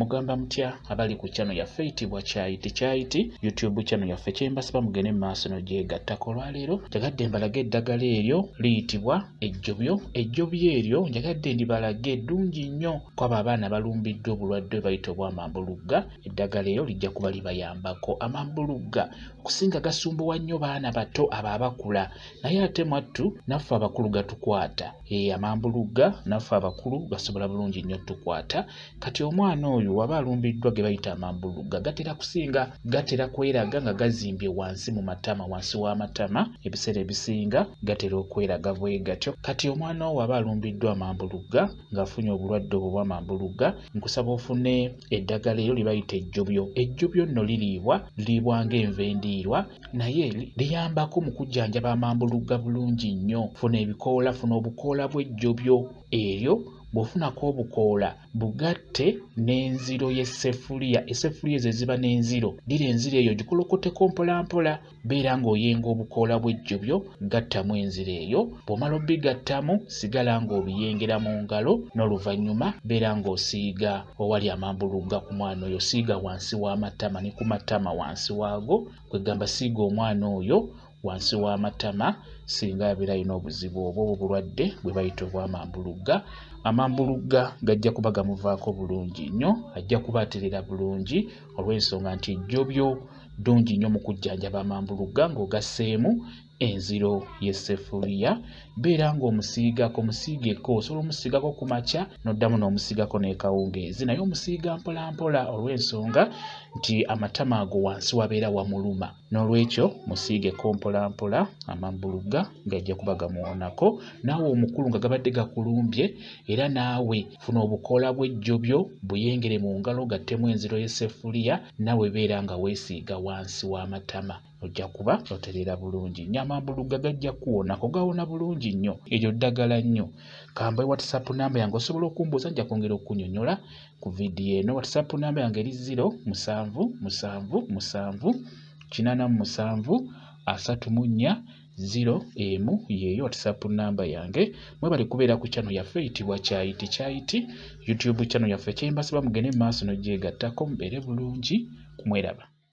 Mugamba mutya abali ku channel yaffe eyitibwa Kyayiti Kyayiti YouTube channel yaffe kyembasaba mugende mu maaso nogyegattako. Olwaleero njagadde mbalage eddagala eryo liyitibwa ejjobyo. Ejjobyo eryo njagadde ndibalage ddungi nnyo kwabo abaana abalumbiddwa obulwadde bwe bayita obwamambulugga. Eddagala eryo lijja kuba libayambako. Amambulugga okusinga gasumbuwa nnyo baana bato abo abakula naye ate mwattu naffe abakulu gatukwata. Ee, amambulugga naffe abakulu gasobola bulungi nnyo tukwata. Kati omwana oyo waba alumbiddwa ge bayita amambulugga gatera kusinga gatera kweraga nga gazimbye wansi mu matama, wansi w'amatama ebiseera ebisinga gatera okweraga bwe gatyo. Kati omwana wo waba alumbiddwa amambulugga ng'afunye obulwadde obwo bw'amambulugga, nkusaba ofune eddagala eryo lye bayita ejjobyo. Ejjobyo nno liriibwa, liriibwa ng'enva endiirwa naye liyambako mu kujjanjaba amambulugga bulungi nnyo. Funa ebikoola, funa obukoola bw'ejjobyo eryo, bw'ofunako obukoola bugatte n'enziro y'essefuliya. Essefuliya ezo eziba n'enziro, ddira enziro eyo ogikolokoteko mpolampola, beera ng'oyenga obukoola bw'ejjobyo, gattamu enziro eyo. Bw'omala obigattamu, sigala ng'obiyengera mu ngalo n'oluvannyuma beera ng'osiiga owali amambulugga ku mwana oyo, siiga wansi w'amatama ne ku matama wansi waago, kwegamba siiga omwana oyo wansi w'amatama singa abeera alina obuzibu obwo obulwadde bwe bayita obw'amambulugga. Amambulugga gajja kuba gamuvaako bulungi nnyo, ajja kuba aterera bulungi olw'ensonga nti ejjobyo ddungi nnyo mu kujjanjaba amambulugga ng'ogasseemu enziro y'essefuliya. Beera ng'omusiigako, musiigeko, osobola omusiigako ku makya n'oddamu n'omusiigako n'ekawungeezi, naye omusiiga mpolampola olw'ensonga nti amatama ago wansi wabeera wamuluma. N'olwekyo musiigeko mpolampola, amambulugga gajja kuba gamuwonako. Naawe omukulu nga gabadde gakulumbye era naawe funa obukoola bw'ejjobyo buyengere mu ngalo gattemu enziro y'essefuliya, naawe beera nga weesiiga wansi w'amatama ojja kuba otereera bulungi nnyo. Amambulugga gajja kukuwonako, gawona bulungi nnyo. Eryo ddagala nnyo. Kambawe WhatsApp namba yange osobola okumbuuza nja kwongera okukunyonnyola ku vidiyo eno. WhatsApp namba yange eri 0 7 7 7 87 34 0 emu, yeeyo WhatsApp namba yange. Mwebale kubeera ku channel yaffe eyitibwa Kyayiti Kyayiti YouTube channel yaffe. Kyembasaba mugende mu maaso n'ogyegattako, mubeere bulungi, mweraba.